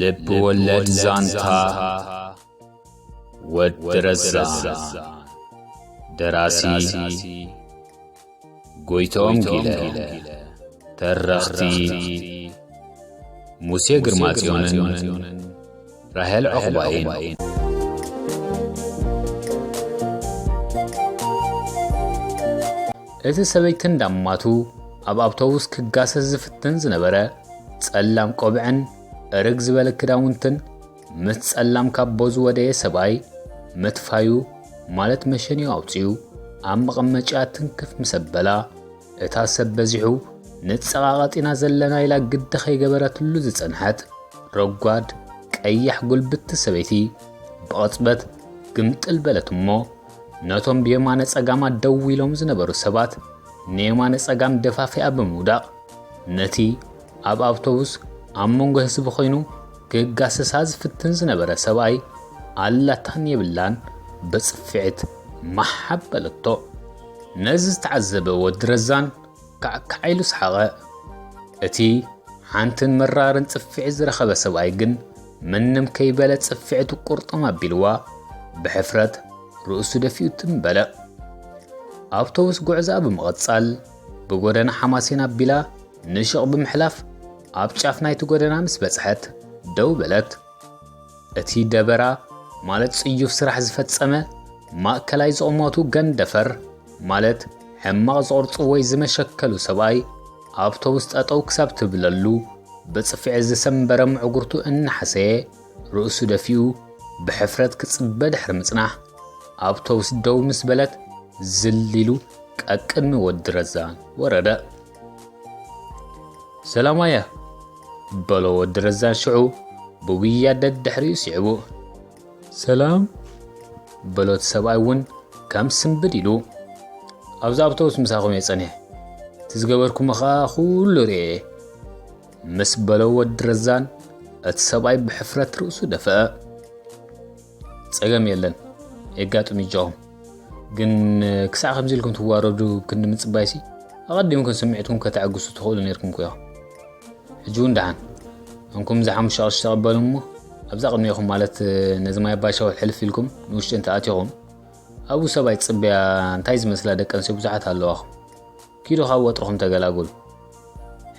ልብ ወለድ ዛንታ ወዲ ረዛን። ደራሲ ጎይትኦም ጊለ። ተረኽቲ ሙሴ ግርማጽዮንን ራሄል ዑቕባይን። እቲ ሰበይትን ዳማቱ ኣብ ኣውቶቡስ ክጋሰስ ዝፍትን ዝነበረ ጸላም ቆብዕን እርግ ዝበለ ክዳውንትን ምስ ጸላም ካቦ ዝወደየ ሰብኣይ ምትፋዩ፣ ማለት መሸኒኡ ኣውጺኡ ኣብ መቐመጫ ትንክፍ ምስ ኣበላ፣ እታ ሰብ በዚሑ ንጸቓቐጥ ኢና ዘለና ኢላ ግዲ ከይገበረትሉ ዝጸንሐት ረጓድ ቀያሕ ጉልብቲ ሰበይቲ ብቕጽበት ግምጥል በለት እሞ፣ ነቶም ብየማነ ጸጋማ ደው ኢሎም ዝነበሩ ሰባት ንየማነ ጸጋም ደፋፊኣ ብምውዳቕ፣ ነቲ ኣብ ኣውቶቡስ ኣብ መንጎ ህዝቢ ኮይኑ ክጋሰሳ ዝፍትን ዝነበረ ሰብኣይ ኣላታን የብላን ብጽፍዕት ማሕ ኣበለቶ። ነዚ ዝተዓዘበ ወዲ ረዛን ካዕካዕ ኢሉ ሰሓቐ። እቲ ሓንትን መራርን ጽፍዒ ዝረኸበ ሰብኣይ ግን ምንም ከይበለ ጽፍዕቱ ቁርጥም ኣቢልዋ ብሕፍረት ርእሱ ደፊኡ ትም በለ። ኣውቶቡስ ጉዕዞኣ ብምቕጻል ብጎደና ሓማሴን ኣቢላ ንሹቕ ብምሕላፍ ኣብ ጫፍ ናይቲ ጎደና ምስ በጽሐት ደው በለት። እቲ ደበራ ማለት ጽዩፍ ስራሕ ዝፈጸመ ማእከላይ ዝቕመቱ ገንደፈር ማለት ሕማቕ ዝቕርጹ ወይ ዝመሸከሉ ሰብኣይ ኣውቶቡስ ጠጠው ክሳብ ትብለሉ ብጽፍዒ ዝሰንበረ ምዕጉርቱ እናሓሰየ ርእሱ ደፊኡ ብሕፍረት ክጽበ ድሕሪ ምጽናሕ ኣውቶቡስ ደው ምስ በለት ዝል ኢሉ ቀቅድሚ ወዲ ረዛን ወረደ። ሰላም ኣያ በሎ ወዲ ረዛን ሽዑ ብጉያ ደድሕሪኡ ስዒቡ። ሰላም በሎ እቲ ሰብኣይ እውን ከም ስንብድ ኢሉ። ኣብዚ ኣውቶቡስ ምሳኹም እየ ጸኒሐ። እቲ ዝገበርኩሞ ኸኣ ኩሉ ርእየ እየ። ምስ በሎ ወዲ ረዛን እቲ ሰብኣይ ብሕፍረት ርእሱ ደፍአ። ጸገም የለን፣ የጋጥም ይጃኹም። ግን ክሳዕ ከምዚ ኢልኩም ትዋረዱ ብክንዲ ምጽባይሲ ኣቐዲምኩም ስምዒትኩም ከተዕግሱ ትኽእሉ ነይርኩም እኮ ኢኹም። ሕጂ እውን ደሓን እንኩም ዝሓሙሽተ ቅርሺ ተቐበሉ እሞ ኣብዛ ቅድሚኹም ማለት ነዚ ማይ ኣባሻውል ሕልፍ ኢልኩም ንውሽጢ እንተኣቲኹም ኣብኡ ሰብኣይ ጽበያ እንታይ ዝመስላ ደቂ ኣንስትዮ ብዙሓት ኣለዋኹም። ኪዱ ካብ ወጥርኹም ተገላግሉ።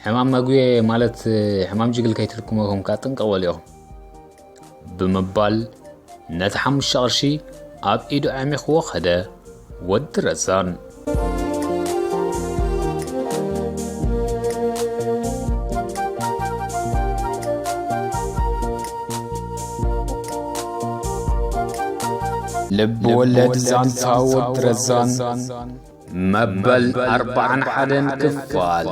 ሕማም መጉየ ማለት ሕማም ጅግል ከይትልክመኩም ከዓ ጥንቅቕ በሉ ኢኹም። ብምባል ነቲ ሓሙሽተ ቅርሺ ኣብ ኢዱ ኣዕሚኽዎ ከደ። ወዲ ረዛን። ልብ ወለድ ዛንታ ወዲ ረዛን መበል ኣርባዓን ሓደን ክፋል።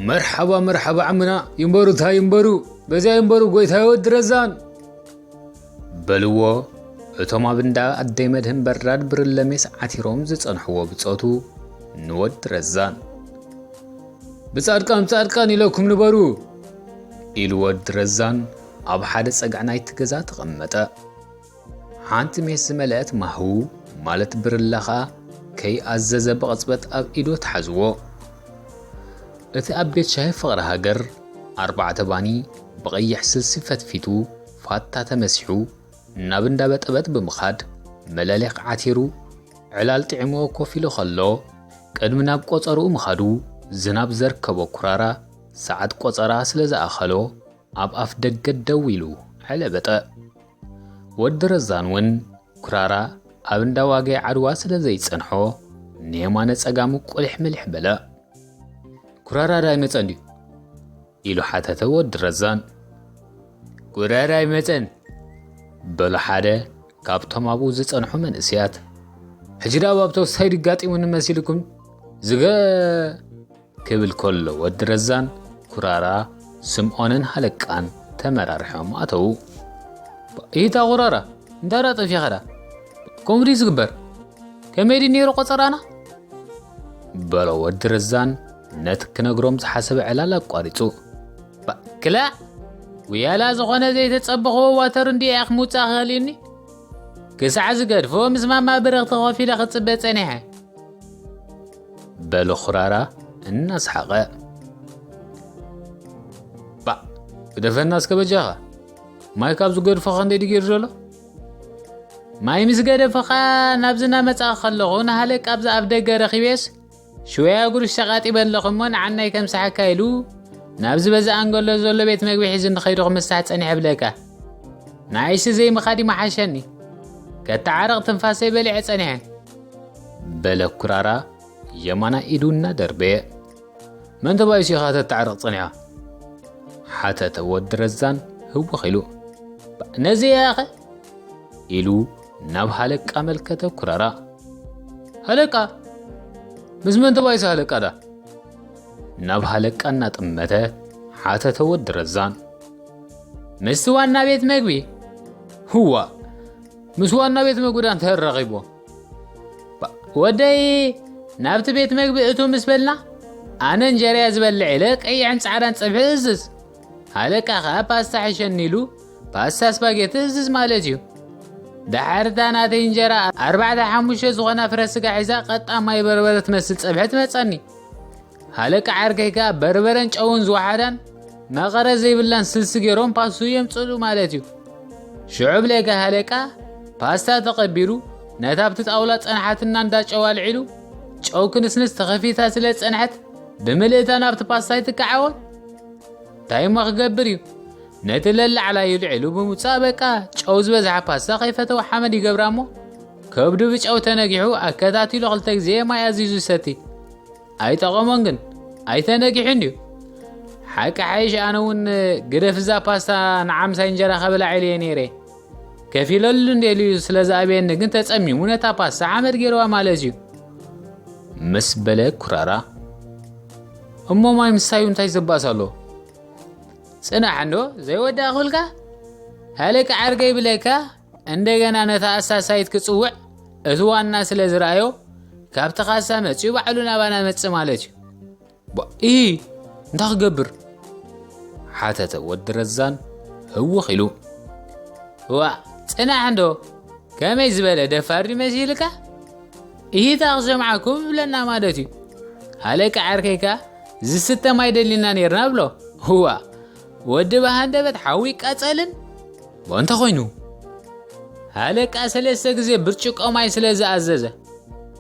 መርሓባ መርሓባ ዓምና ይንበሩ ታይ ይንበሩ በዚያ ይንበሩ ጎይታይ ወዲ ረዛን። በልዎ እቶም ኣብ እንዳ ኣደይ መድህን በራድ ብርለ ሜስ ዓቲሮም ዝጸንሕዎ ብጾቱ ንወዲ ረዛን። ብጻድቃን ብጻድቃን ኢለኩም ንበሩ ኢሉ ወዲ ረዛን ኣብ ሓደ ጸግዒ ናይቲ ገዛ ተቐመጠ። ሓንቲ ሜስ ዝመልአት ማህው ማለት ብርለ ኸኣ ከይኣዘዘ ብቕጽበት ኣብ ኢዱ ተሓዝዎ። እቲ ኣብ ቤት ሻሂ ፍቕሪ ሃገር ኣርባዕተ ባኒ ብቐይሕ ስልሲ ፈትፊቱ ፋታ ተመሲሑ ናብ እንዳ በጠበጥ ብምኻድ መለሌኽ ዓቲሩ ዕላል ጥዒምዎ ኮፍ ኢሉ ኸሎ ቅድሚ ናብ ቆጸርኡ ምኻዱ ዝናብ ዘርከቦ ኩራራ ሰዓት ቆጸራ ስለ ዝኣኸሎ ኣብ ኣፍ ደገ ደው ኢሉ ዐለበጠ። ወዲ ረዛን እውን ኩራራ ኣብ እንዳ ዋገይ ዓድዋ ስለ ዘይጸንሖ ንየማነ ጸጋሙ ቁሊሕ ምሊሕ በለ። ኩራራ ዳ ኣይመጸን ድዩ? ኢሉ ሓተተ ወዲ ረዛን። ኩራራ ኣይመጸን በሉ ሓደ ካብቶም ኣብኡ ዝጸንሑ መንእስያት። ሕጂ ደኣ ኣብ ኣውቶቡስ ታይ ድጋጢሙኒ መሲልኩም? ዝገ ክብል ከሎ ወዲ ረዛን ኩራራ ስምዖንን ሃለቃን ተመራርሖም ኣተዉ። ኢታ ኩራራ እንታይ ደኣ ጠፊኻ ደኣ? ከምኡ ድዩ ዝግበር? ከመይ ድዩ ነይሩ ቆጸራና? በሎ ወዲ ረዛን ነቲ ክነግሮም ዝሓሰበ ዕላል ኣቋሪጹ። ክላእ፣ ውያላ ዝኾነ ዘይተጸበኽዎ ዋተር እንዲያ ኢኺ ምውጻእ ክኸልዩኒ? ክሳዕ ዝገድፎ ምስ ማማ ብርኽቲ ኮፍ ኢለ ክጽበ ጸኒሐ። በለ ኩራራ እናስሓቐ። ባእ፣ ግደፈና እስከ በጃኻ። ማይ ካብ ዝገድፎ ኸ እንደ ድጌር ዘሎ? ማይ ምስ ገደፈኻ ናብዚ እናመጻእኩ ከለኹ ንሃለቃ ኣብዚ ኣፍ ደገ ረኺበስ ሽወያ ጉርሽ ተቓጢበ ኣለኹ እሞ ንዓናይ ከም ሰሓካ ኢሉ ናብዚ በዚ ኣንገሎ ዘሎ ቤት መግቢ ሒዙ ንኸይዱ ክምሳሕ ጸኒሐ ብለካ። ንኣይሲ ዘይምኻድ ይመሓሸኒ። ከተዓረቕ ትንፋሰይ በሊዐ ጸኒሐ። በለ ኩራራ የማና ኢዱ እናደርበየ። መን ተባይሱ ኢኻ ተተዓረቕ ጸኒሓ? ሓተተ ወዲ ረዛን ህውኽ ኢሉ። ነዚ እያኸ? ኢሉ ናብ ሃለቃ መልከተ ኩራራ። ሃለቃ? ምስ መን ተባይሱ ሃለቃ ዳ? ናብ ሃለቃ እናጥመተ ሓተተ ወዲ ረዛን። ምስቲ ዋና ቤት መግቢ? ህዋ፣ ምስ ዋና ቤት መግቢ ዳ እንተረኺቦ? ወደይ፣ ናብቲ ቤት መግቢ እቱ ምስ በልና፣ ኣነ እንጀራያ ዝበልዕ ኢለ ቀይሕን ጻዕዳን ጸብሒ እዝዝ። ሃለቃ ኸኣ ፓስታ ሕሸኒ ኢሉ ፓስታ ስፓጌቲ እዝዝ ማለት እዩ። ደሓር እታ ናተይ እንጀራ ኣርባዕተ ሓሙሽተ ዝኾና ፍረ ስጋ ሒዛ ቀጣ ማይ በርበረ ትመስል ጸብሒ ትመጸኒ። ሃለቃ ዓርከይ ከኣ በርበረን ጨውን ዝወሓዳን መቐረ ዘይብላን ስልሲ ገይሮም ፓስቱ የምጽሉ ማለት እዩ። ሽዑ ብለካ ሃለቃ ፓስታ ተቐቢሉ ነታ ኣብቲ ጣውላ ጸንሓትና እንዳ ጨው ኣልዒሉ ጨው ክንስንስ ተኸፊታ ስለ ዝጸንሐት ብምልእታ ናብቲ ፓስታ ይትከዓወን። እንታይ እሞ ክገብር እዩ? ነቲ ለላዕላ ይልዕሉ ብምውጻእ በቃ ጨው ዝበዝሓ ፓስታ ከይፈተው ሓመድ ይገብራ እሞ ከብዱ ብጨው ተነጊሑ ኣከታቲሉ ክልተ ግዜ ማይ ኣዚዙ ይሰቲ። ኣይጠቐሞን ግን ኣይተነጊሑን ድዩ? ሓቂ ሓይሽ ኣነ እውን ግደፍ እዛ ፓስታ ንዓምሳይ እንጀራ ከበላዕ ኢለ እየ ነይረ። ከፊለሉ እንዴሉ እዩ ስለ ዝኣበየኒ ግን ተጸሚሙ ነታ ፓስታ ሓመድ ገይርዋ ማለት እዩ። ምስ በለ ኩራራ እሞ ማይ ምሳዩ እንታይ ዘባእስ ኣሎ? ጽናሕ እንዶ ዘይወዳእኹልካ ሃለቃ ዓርከይ ብለካ እንደገና ነታ ኣሳሳይት ክጽውዕ እቲ ዋና ስለ ዝረኣዮ ካብቲ ካሳ መጺኡ ባዕሉ ናባና መጽእ ማለት እዩ። ባ- ኢ እንታይ ክገብር? ሓተተ ወዲ ረዛን ህውኽ ኢሉ። ዋ ጽናሕ እንዶ ከመይ ዝበለ ደፋር ድዩ መሲልካ? ኢሂታ ክሰምዓኩም ይብለና ማለት እዩ። ሃለቃ ዓርከይካ ዝስተ ማይ ደሊና ነይርና ብሎ። ህዋ ወዲ ብሃንደበት ሓዊ ይቃጸልን። እንተ ኮይኑ ሃለቃ ሰለስተ ግዜ ብርጭቆ ማይ ስለ ዝኣዘዘ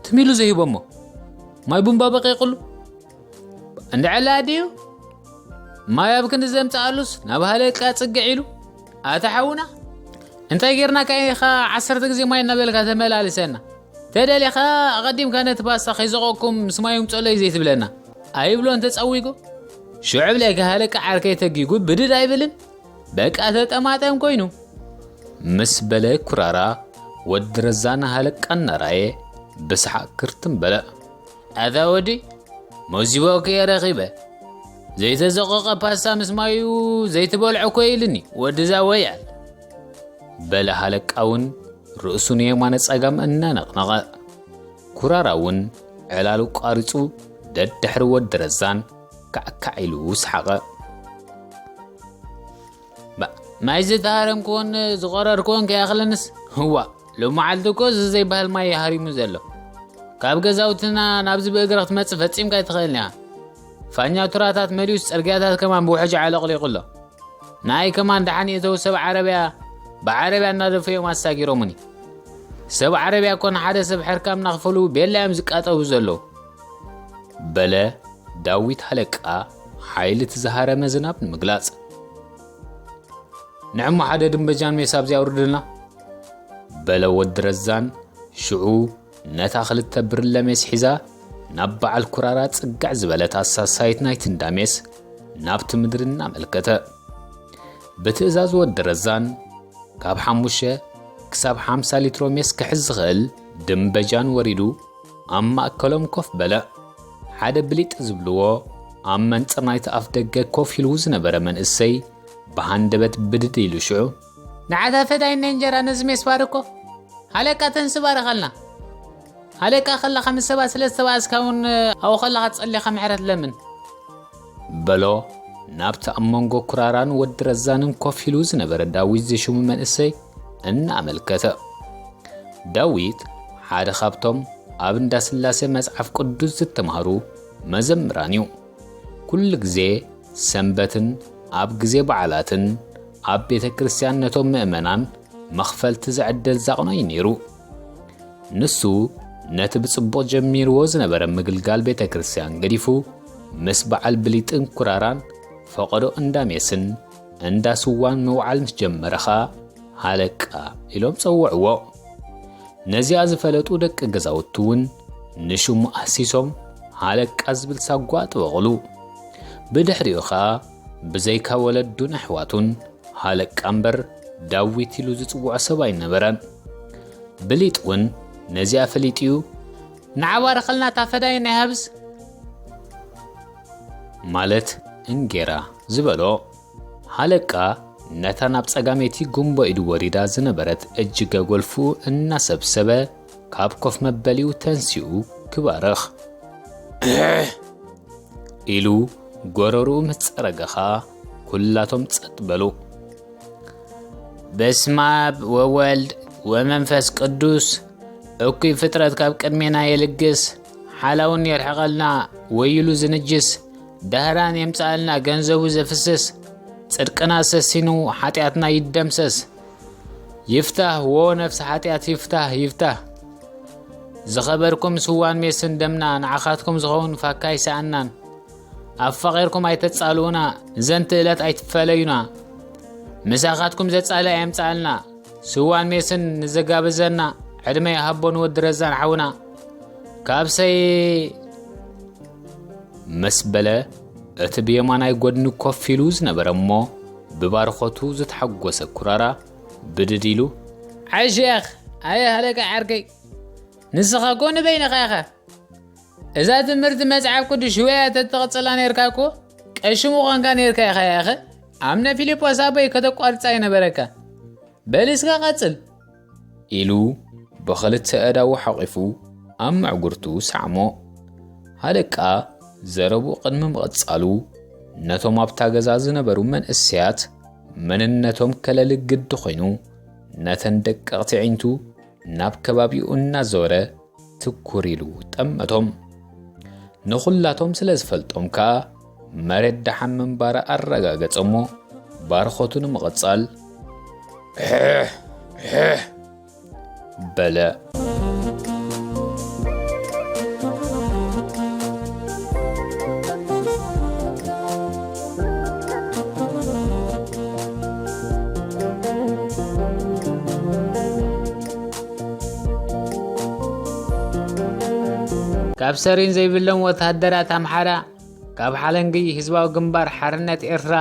ትሚሉ ዘይቦሞ ማይ ቡምባ በቂቕሉ። እንድዕላ ድዩ ማይ ኣብ ክንዲ ዘምጽኣሉስ ናብ ሃለቃ ጽግዕ ኢሉ ኣታ ሓውና እንታይ ጌርናካ ኢኻ ዓሰርተ ግዜ ማይ እናበልካ ተመላልሰና? ተደሊኻ ኣቐዲምካ ነቲ ፓስታ ከይዘቐኩም ምስ ማይ ምጸለይ ዘይትብለና ኣይብሎን ተጸዊጉ። ሽዑ ብለካ ሃለቃ ዓርከይ ተጊጉ ብድድ ኣይብልን። በቃ ተጠማጠም ኮይኑ። ምስ በለ ኩራራ ወዲ ረዛን ሃለቃ እናራየ ብሰሓቕ ክርትም በለ። ኣታ ወዲ ሞዚቦ ከየ ረኺበ ዘይተዘቐቐ ፓስታ ምስ ማዩ ዘይትበልዖ እኮ ኢልኒ ወዲ ዛወያል። በለ ሃለቃ እውን ርእሱ ንየማነ ጸጋም እናነቕነቐ። ኩራራ እውን ዕላሉ ቋሪጹ ደድሕሪ ወዲ ረዛን ካዕካዕ ኢሉ ሰሓቐ። ማ- ማይ ዝተሃረምክዎን ዝቆረርክዎን ከይኣኽለንስ ህዋ ሎመዓልቲ እኮ እዚ ዘይበሃል ማይ ይሃሪሙ ዘሎ። ካብ ገዛውትና ናብዚ ብእግረ ክትመጽእ ፈጺምካ ኣይትኽእልን ኢኻ። ፋኛቱራታት መሊኡስ ጽርግያታት ከማን ብውሕጅ ዓለቕሊቑ ኣሎ። ንኣይ ከማን ደሓን የእተው ሰብ ዓረብያ ብዓረብያ እናደፈዮም ኣሳጊሮሙኒ። ሰብ ዓረብያ እኮ ንሓደ ሰብ ሕርካም እናኽፈሉ ቤላ እዮም ዝቃጠቡ ዘለዉ። በለ ዳዊት ሃለቃ ሓይሊ እቲ ዝሃረመ ዝናብ ንምግላጽ። ንዕሞ ሓደ ድምበጃን ሜስ ኣብዚ ኣውርድልና። በለ ወዲ ረዛን ሽዑ ነታ ክልተ ብርለ ሜስ ሒዛ ናብ በዓል ኩራራ ጽግዕ ዝበለት ኣሳሳይት ናይቲ እንዳ ሜስ ናብቲ ምድሪ እናመልከተ። ብትእዛዝ ወዲ ረዛን ካብ ሓሙሽተ ክሳብ ሓምሳ ሊትሮ ሜስ ክሕዝ ዝኽእል ድምበጃን ወሪዱ ኣብ ማእከሎም ኮፍ በለ። ሓደ ብሊጥ ዝብልዎ ኣብ መንጽር ናይቲ ኣፍ ደገ ኮፍ ኢሉ ዝነበረ መንእሰይ ብሃንደበት ብድድ ኢሉ ሽዑ ንዓታ ፈዳይና እንጀራ ነዚ ሜስ ባርኮ ሃለቃ ተንስባርኸልና። ሃለቃ ከለኻ ምስ ሰባት ስለ ዝተባእስካ እውን ኣብኡ ከለኻ ጸሊኻ ምሕረት ለምን። በሎ ናብቲ ኣብ መንጎ ኩራራን ወዲ ረዛንን ኮፍ ኢሉ ዝነበረ ዳዊት ዝሽሙ መንእሰይ እናኣመልከተ። ዳዊት ሓደ ካብቶም ኣብ እንዳ ስላሴ መጽሓፍ ቅዱስ ዝተማህሩ መዘምራን እዩ። ኩሉ ግዜ ሰንበትን ኣብ ግዜ በዓላትን ኣብ ቤተ ክርስቲያን ነቶም ምእመናን መኽፈልቲ ዝዕደል ዛቕኖ እዩ ነይሩ። ንሱ ነቲ ብጽቡቕ ጀሚርዎ ዝነበረ ምግልጋል ቤተ ክርስቲያን ገዲፉ ምስ በዓል ብሊጥን ኩራራን ፈቐዶ እንዳ ሜስን እንዳ ስዋን ምውዓል ምስ ጀመረ ኸኣ ሃለቃ ኢሎም ጸውዕዎ። ነዚኣ ዝፈለጡ ደቂ ገዛውቱ እውን ንሽሙ ኣህሲሶም ሃለቃ ዝብል ሳጓ ኣጥበቑሉ። ብድሕሪኡ ኸኣ ብዘይካ ወለዱን ኣሕዋቱን ሃለቃ እምበር ዳዊት ኢሉ ዝጽውዖ ሰብ ኣይነበረን። ብሊጥ እውን ነዚኣ ፈሊጡ እዩ፣ "ንዓ ባርኸልና እታ ፈዳይ ናይ ሃብስ" ማለት እንጌራ ዝበሎ። ሃለቃ ነታ ናብ ጸጋመይቲ ጉንቦ ኢዱ ወሪዳ ዝነበረት እጅገ ጎልፉ እናሰብሰበ ካብ ኮፍ መበሊኡ ተንሲኡ ክባርኽ ኢሉ ጎረርኡ ምስ ጸረገ ኸኣ ኩላቶም ጸጥ በሉ። "በስመ ኣብ ወወልድ ወመንፈስ ቅዱስ፣ እኩይ ፍጥረት ካብ ቅድሜና የልግስ፣ ሓላውን የርሕቐልና፣ ወይሉ ዝንጅስ፣ ዳህራን የምጽኣልና፣ ገንዘቡ ዘፍስስ፣ ጽድቅና ሰሲኑ፣ ሓጢኣትና ይደምሰስ። ይፍታህ፣ ዎ ነፍሲ ሓጢኣት ይፍታህ፣ ይፍታህ። ዝኸበርኩም ስዋን ሜስን ደምና፣ ንዓኻትኩም ዝኸውን ፋካ ኣይሰኣናን። ኣፋቒርኩም ኣይተጻልኡና፣ ንዘንቲ እለት ኣይትፈለዩና። ምሳኻትኩም ዘጻልእ ኣየምጽኣልና። ስዋን ሜስን ንዘጋበዘና፣ ዕድመ ይሃቦ ንወዲ ረዛን ሓውና። ካብ ሰይ" ምስ በለ፣ እቲ ብየማናይ ጎድኒ ኮፍ ኢሉ ዝነበረ እሞ ብባርኾቱ ዝተሓጎሰ ኩራራ ብድድ ኢሉ፣ "ኣይ ሼኽ፣ ኣየ ሃለቃ ዓርከይ፣ ንስኻ እኮ ንበይንኻ ኢኻ። እዛ ትምህርቲ መጽሓፍ ቅዱስ ሽወያ ተተቐጽላ ኔርካ እኮ ቀሺ ምዃንካ ኔርካ ኢኻ ያኸ። ኣምነ ፊልጶስ ኣቦይ ከተቋርጻ ኣይነበረካ። በል እስከ ቀጽል" ኢሉ ብኽልተ ኣእዳዉ ሓቒፉ ኣብ መዕጉርቱ ሰዓሞ። ሃለቃ ዘረብኡ ቅድሚ ምቕጻሉ፣ ነቶም ኣብታ ገዛ ዝነበሩ መንእሰያት መንነቶም ከለሊ ግዲ ኮይኑ፣ ነተን ደቀቕቲ ኣዒንቱ ናብ ከባቢኡ እናዘወረ ትኩር ኢሉ ጠመቶም። ንኹላቶም ስለ ዝፈልጦም ከኣ መሬት ደሓን ምንባራ ኣረጋገጸ እሞ፣ ባርኾቱ ንምቕጻል፣ "ሕሕ፣ ሕሕ" በለ። ካብ ሰሪን ዘይብሎም ወተሃደራት ኣምሓራ፣ ካብ ሓለንጊ ህዝባዊ ግንባር ሓርነት ኤርትራ፣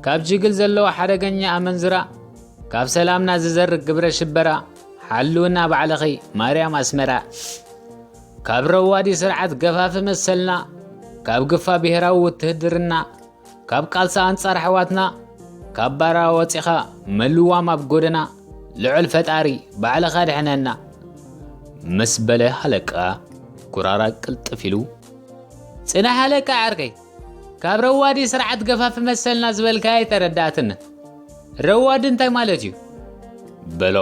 ካብ ጅግል ዘለዎ ሓደገኛ ኣመንዝራ፣ ካብ ሰላምና ዝዘርግ ግብረ ሽበራ፣ ሓልውና ባዕልኺ ማርያም ኣስመራ። ካብ ረዋዲ ስርዓት ገፋፊ መሰልና፣ ካብ ግፋ ብሄራዊ ውትህድርና፣ ካብ ቃልሲ ኣንጻር ኣሕዋትና፣ ካብ ባራ ወጺኻ መሉዋም ኣብ ጎደና፣ ልዑል ፈጣሪ ባዕልኻ ድሕነና። ምስ በለ ሃለቃ ኩራራ ቅልጥፍ ኢሉ፣ ጽናሕ ሃለቃ ዓርከይ፣ ካብ ረዋዲ ስርዓት ገፋፊ መሰልና ዝበልካያ ኣይተረዳእትንን። ረዋዲ እንታይ ማለት እዩ? በሎ።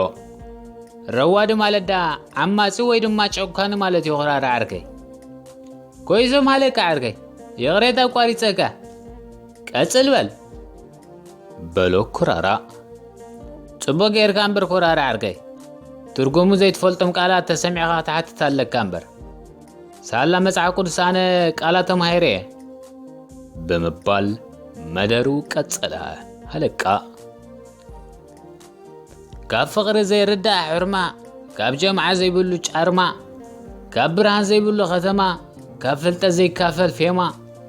ረዋዲ ማለት ደኣ ዓማጺ ወይ ድማ ጨኳኒ ማለት እዩ ኩራራ ዓርከይ። ኮይዞም ሃለቃ ዓርከይ፣ ይቕሬታ ኣቋሪጸካ። ቀጽል በል። በሎ ኩራራ። ጽቡቕ ጌርካ እምበር ኩራራ ዓርከይ። ትርጉሙ ዘይትፈልጦም ቃላት ተሰሚዕኻ ክትሓትት ኣለካ እምበር። ሳላ መጽሓፍ ቅዱስ ኣነ ቃላት ተማሂረ እየ። ብምባል መደሩ ቀጸለ ሃለቃ። ካብ ፍቕሪ ዘይርዳእ ሕርማ፣ ካብ ጀምዓ ዘይብሉ ጫርማ፣ ካብ ብርሃን ዘይብሉ ከተማ፣ ካብ ፍልጠት ዘይካፈል ፌማ፣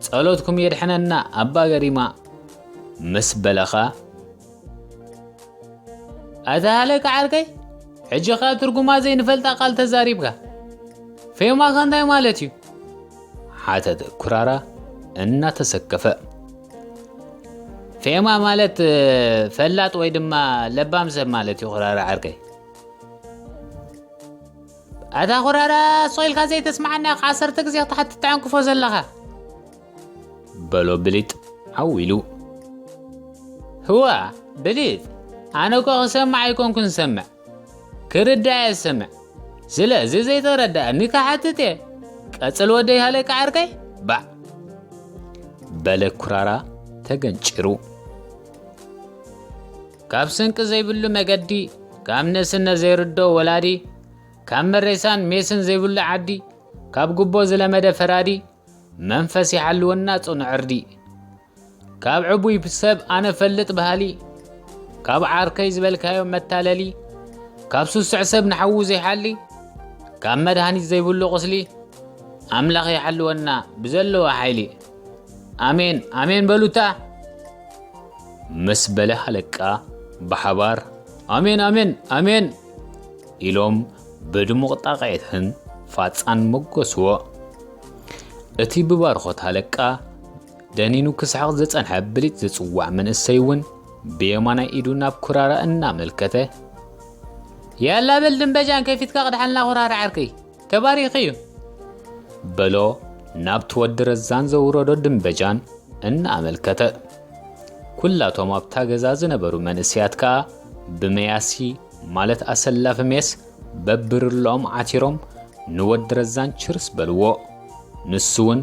ጸሎትኩም የድሕነና ኣባ ገሪማ። ምስ በለኻ፣ ኣታ ሃለቃ ዓርከይ፣ ሕጂ ኸኣ ትርጉማ ዘይንፈልጣ ቃል ተዛሪብካ። ፌማኸ እንታይ ማለት እዩ? ሓተተ ኩራራ እናተሰከፈ። ፌማ ማለት፣ ፈላጥ ወይ ድማ ለባም ሰብ ማለት እዩ ኩራራ ዓርከይ። ኣታ ኩራራ፣ ሶይልካ ዘይተስማዓና ኢኻ ዓሰርተ ግዜ ክትሓትት ተዓንክፎ ዘለኻ። በሎ ብሊጥ ዓው ኢሉ። ህዋ፣ ብሊጥ፣ ኣነ እኮ ክሰምዕ ኣይኮንኩን ዝሰምዕ፣ ክርዳእ እየ ዝሰምዕ። ስለዚ ዘይተረዳእኒ ክሓትት እየ። ቀጽል ወደይ ሃለቃ ዓርከይ፣ ባዕ። በለ ኩራራ ተገንጭሩ። ካብ ስንቂ ዘይብሉ መገዲ፣ ካብ ንእስነት ዘይርድኦ ወላዲ፣ ካብ መሬሳን ሜስን ዘይብሉ ዓዲ፣ ካብ ጉቦ ዝለመደ ፈራዲ፣ መንፈስ ይሓልወና ጽኑዕ ዕርዲ። ካብ ዕቡይ ሰብ ኣነ ፈልጥ በሃሊ፣ ካብ ዓርከይ ዝበልካዮ መታለሊ፣ ካብ ስሱዕ ሰብ ንሓዉ ዘይሓሊ፣ ካብ መድሃኒት ዘይብሉ ቁስሊ፣ ኣምላኽ ይሓልወና ብዘለዎ ሓይሊ። ኣሜን፣ ኣሜን በሉታ። ምስ በለ ሃለቃ ብሓባር ኣሜን፣ ኣሜን፣ ኣሜን ኢሎም ብድሙቕ ጣቕዒትን ፋጻን መጎስዎ። እቲ ብባርኾት ሃለቃ ደኒኑ ክስሕቕ ዝጸንሐ ብሊጥ ዝጽዋዕ መንእሰይ እውን ብየማናይ ኢዱ ናብ ኩራራ እናመልከተ፣ ያላ በል ድንበጃን ከፊትካ ቅድሓልና ኩራራ ዓርከይ፣ ተባሪኹ እዩ። በሎ ናብቲ ወዲ ረዛን ዘውረዶ ድንበጃን እናኣመልከተ። ኩላቶም ኣብታ ገዛ ዝነበሩ መንእሰያት ከኣ ብመያሲ ማለት ኣሰላፊ ሜስ በብርሎኦም ዓቲሮም ንወዲ ረዛን ችርስ በልዎ። ንሱ እውን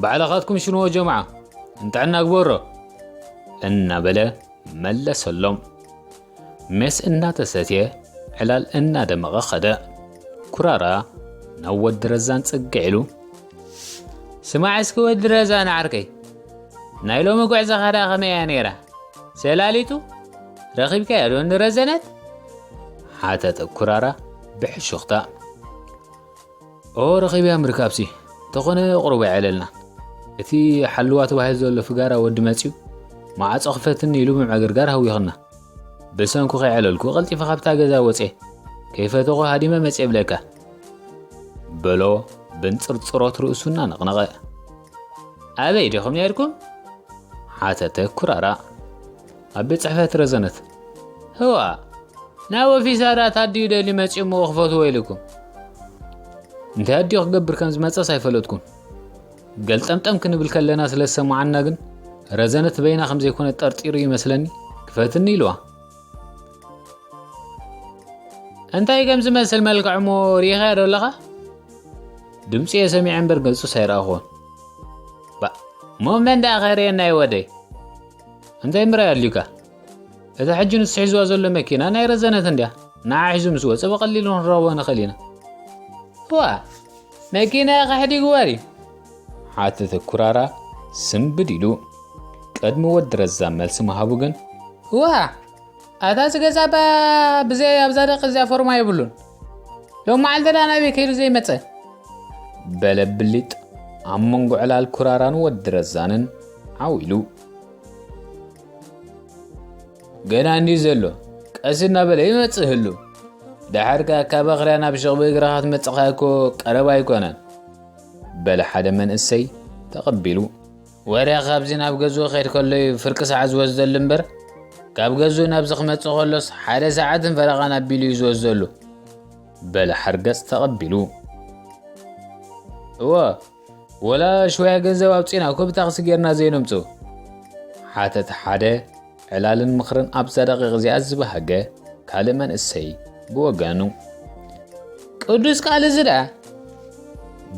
ባዕልኻትኩም ሽንዎ ጀምዓ፣ እንጥዕና ግበሮ እናበለ መለሰሎም። ሜስ እናተሰትየ ዕላል እናደመቐ ኸደ። ኩራራ ናብ ወዲ ረዛን ጽግዕ ኢሉ፣ ስማዕ እስኪ ወዲ ረዛን ዓርከይ፣ ናይ ሎሚ ጉዕዞኻ ደኣ ከመይ እያ ነይራ? ሰላሊቱ ረኺብካያ ዶ ንረዘነት? ሓተተ ኩራራ ብሕሹኽታ። ኦ ረኺብያ ምርካብሲ፣ ተኾነ ቁሩብ ኣይዕለልናን። እቲ ሓልዋ ተባሂሉ ዘሎ ፍጋራ ወዲ መጺኡ፣ ማዕጾ ክፈትኒ ኢሉ ብምዕግርጋር ሃዊኽና። ብሰንኩ ከይዕለልኩ ቀልጢፈ ካብታ ገዛ ወጼ፣ ከይፈተኹ ሃዲመ መጽየ እብለካ። በሎ ብንጽርጽሮት ርእሱ እናነቕነቐ። ኣበይ ዲኹም ነይርኩም? ሓተተ ኩራራ። ኣብ ቤት ጽሕፈት ረዘነት። ህዋ፣ ናብ ኦፊስ ኣራት ኣዲኡ ደልዩ መጺኡ እሞ ክፈትዎ ኢልኩም። እንታይ ኣዲኡ ክገብር ከም ዝመጸስ ኣይፈለጥኩን። ገልጠምጠም ክንብል ከለና ስለ ዝሰማዓና ግን ረዘነት በይና ከም ዘይኮነ ጠርጢሩ ይመስለኒ ክፈትኒ ኢልዋ። እንታይ ከም ዝመስል መልክዕ እሞ ርኢኻዮ ዶ ኣለኻ? ድምፂ እየ ሰሚዐ እምበር ገጹስ ኣይረኣኹዎን። ባ፣ እሞ መን ደኣ ከርእየና እዩ ወደይ? እንታይ ምርኣይ ኣድልዩካ? እታ ሕጂ ንሱ ሒዝዋ ዘሎ መኪና ናይ ረዘነት እንድያ። ንዓ ሒዙ ምስ ወጸ ብቐሊሉ ክንረኽቦ ንኽእል ኢና። እዋ፣ መኪና ከሕዲግዋ ድዩ? ሓተተ ኩራራ ስምብድ ኢሉ። ቅድሚ ወዲ ረዛ መልሲ ምሃቡ ግን፣ እዋ፣ ኣታ እዚ ገዛ እባ ብዘይ ኣብዛ ደቂ እዚኣ ፎርማ የብሉን። ሎም መዓልቲ ደኣ ናበይ ከይዱ ዘይመጸ? በለ ብሊጥ ኣብ መንጎ ዕላል ኩራራን ወዲ ረዛንን ዓው ኢሉ። ገና እንዲዩ ዘሎ፣ ቀስ እናበለ ይመጽእ ህሉ። ደሓር ከኣ ካብ ኣኽርያ ናብ ሽቕቢ እግርኻ ክትመጽእ ከኣ እኮ ቀረባ ኣይኮነን። በለ ሓደ መንእሰይ ተቐቢሉ። ወረ ካብዚ ናብ ገዝኡ ክኸይድ ከሎ እዩ ፍርቂ ሰዓት ዝወስደሉ እምበር፣ ካብ ገዝኡ ናብዚ ክመጽእ ከሎስ ሓደ ሰዓትን ፈረቓን ኣቢሉ እዩ ዝወስደሉ። በለ ሓርገጽ ተቐቢሉ። እወ፣ ወላ ሽወያ ገንዘብ ኣውጺእና እኮ ብታክሲ ጌርና ዘይነምጽኡ። ሓተተ ሓደ ዕላልን ምኽርን ኣብዛ ደቂቕ እዚኣ ዝበሃገ ካልእ መንእሰይ ብወገኑ። ቅዱስ ቃል እዚ ደኣ?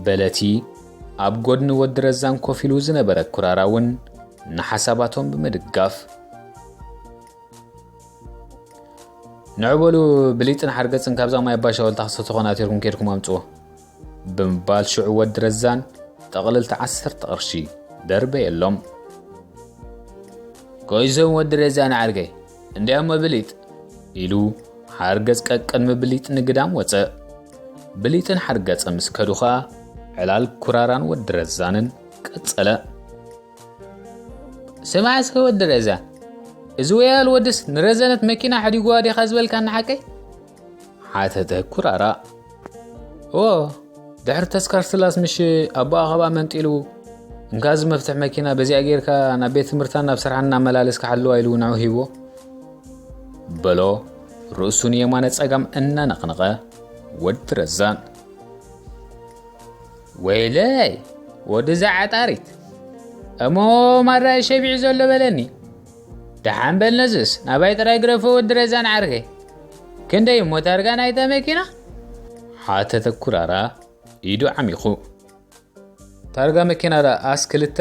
በለቲ ኣብ ጎድኒ ወዲ ረዛን ኮፍ ኢሉ ዝነበረ ኩራራ እውን ንሓሳባቶም ብምድጋፍ። ንዑ በሉ ብሊጥን ሓርገጽን ካብዛ ማይ ኣባሻወል ታኽሲ ተኾናቲርኩም ኬድኩም ኣምጽዎ። ብምባል ሽዑ ወዲ ረዛን ጠቕልልቲ ዓሰርተ ቅርሺ ደርበየሎም። ኮይዞም ወዲ ረዛን ዓርከይ፣ እንዲያሞ ብሊጥ ኢሉ ሓርገጽ ቀቅድሚ ብሊጥ ንግዳም ወጸ። ብሊጥን ሓርገጽ ምስ ከዱ ኸኣ ዕላል ኩራራን ወዲ ረዛንን ቀጸለ። ስማዕ እስከ ወዲ ረዛን፣ እዚ ወያል ወድስ ንረዘነት መኪና ሓዲጉዋ ዲኻ ዝበልካኒ ሓቀይ? ሓተተ ኩራራ። ኦ፣ ድሕሪ ተስካር ስላስ ምሽ ኣቦኣ ኸብኣ መንጢሉ፣ እንካ እዚ መፍትሕ መኪና በዚኣ ጌርካ ናብ ቤት ትምህርታን ናብ ስራሕን እናመላለስካ ሓልዋ ኢሉ ንዑ ሂቦ። በሎ ርእሱ ንየማነ ጸጋም እናነቕነቐ። ወዲ ረዛን። ወይለይ ወዲ እዛ ዓጣሪት፣ እሞ ማራ ሸቢዑ ዘሎ በለኒ። ደሓን በል ነዝስ ናባይ ጥራይ ግረፎ ወዲ ረዛን ዓርከይ። ክንደይ እሞ ታርጋ ናይታ መኪና? ሓተተ ኩራራ ኢዱ ዓሚኹ። ታርጋ መኪና ዳ ኣስ ክልተ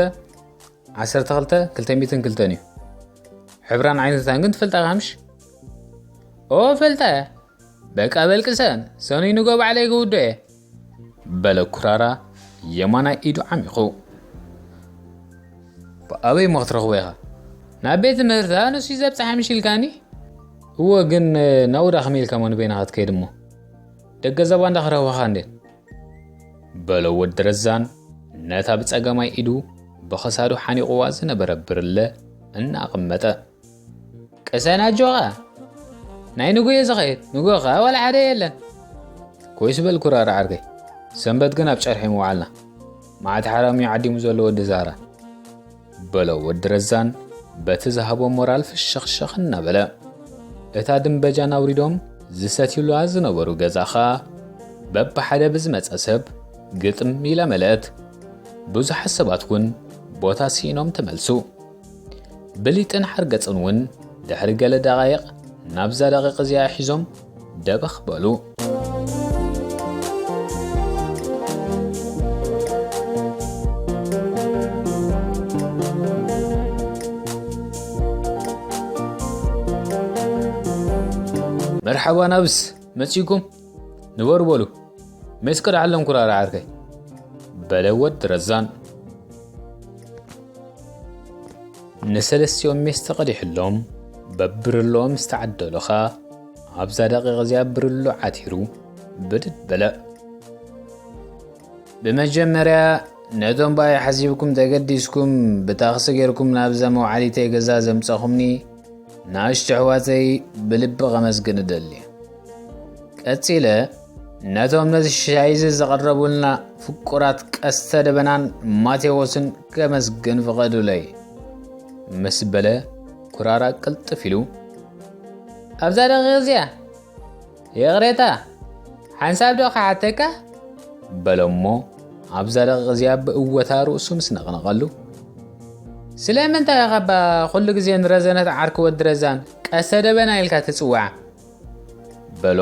ዓሰርተ ክልተ ክልተ ሚእትን ክልተን እዩ። ሕብራን ዓይነታን ግን ትፈልጣ ኢኻ ምሽ? ኦ ፈልጣ። በቃ በልቅሰን ሰኑይ ንጎ ባዕለይ ክውዶ እየ። በለ ኩራራ የማናይ ኢዱ ዓሚኹ። ኣበይ እሞ ክትረኽቦ ኢኻ? ናብ ቤት ትምህርቲ ኣነሱ ዘብፅሓ ምሽ ኢልካኒ? እወ ግን ናብኡ ዳ ከመይ ኢልካ እሞ ንበይንኻ ክትከይድ እሞ? ደገ ዛባ እንዳ ክረኽበኻ እንዴ? በሎ ወዲ ረዛን ነታ ብጸጋማይ ኢዱ ብኸሳዱ ሓኒቑዋ ዝነበረ ብርለ እናቐመጠ። ቅሰን ኣጆኻ፣ ናይ ንጉ እየ ዝኸይድ፣ ንጉ ኸኣ ዋላ ሓደ የለን። ኮይስ በል ኩራር ዓርከይ፣ ሰንበት ግን ኣብ ጨርሒ ምውዓልና። መዓት ሓራም እዩ ዓዲሙ ዘሎ ወዲ ዛራ። በሎ ወዲ ረዛን በቲ ዝሃቦ ሞራል ፍሽኽሽኽ እናበለ። እታ ድምበጃን ኣውሪዶም ዝሰትዩላ ዝነበሩ ገዛ ኸኣ በብሓደ ብዝመጸ ሰብ ግጥም ኢላ መለአት። ብዙሓት ሰባት እውን ቦታ ስኢኖም ተመልሱ። ብሊጥን ሓርገጽን እውን ድሕሪ ገለ ደቓይቕ ናብዛ ደቂቕ እዚኣ ሒዞም ደበኽ በሉ። መርሓባ ናብስ መጺእኩም ንበሩ በሉ። ሜስ ቅድሓሎም ኩራራ ዓርከይ። በለ ወዲ ረዛን። ንሰለስቲኦም ሜስ ተቐዲሕሎም በብርሎ ምስ ተዓደሉ ኸኣ ኣብዛ ደቂቕ እዚኣ ብርሎ ዓቲሩ ብድድ በለ። ብመጀመርያ ነቶም ብኣይ ሓሲብኩም ተገዲስኩም ብታኽሲ ጌርኩም ናብዛ መውዓሊተይ ገዛ ዘምጻኹምኒ ንኣሽቱ ኣሕዋተይ ብልቢ ከመስግን እደሊ። ቀጺለ ነቶም ነዚ ሻይዚ ዘቐረቡልና ፍቁራት ቀስተ ደበናን ማቴዎስን ከመስግን ፍቐዱለይ ምስ በለ ኩራራ ቅልጥፍ ኢሉ ኣብዛ ደቂቕ እዚኣ ይቕሬታ፣ ሓንሳብ ዶ ክሓተካ? በሎ እሞ ኣብዛ ደቂቕ እዚኣ ብእወታ ርእሱ ምስ ነቕነቐሉ። ስለምንታይ ኢኻ እባ ኩሉ ግዜ ንረዘነት ዓርኪ ወዲ ረዛን ቀስተ ደበና ኢልካ ትጽውዓ? በሎ።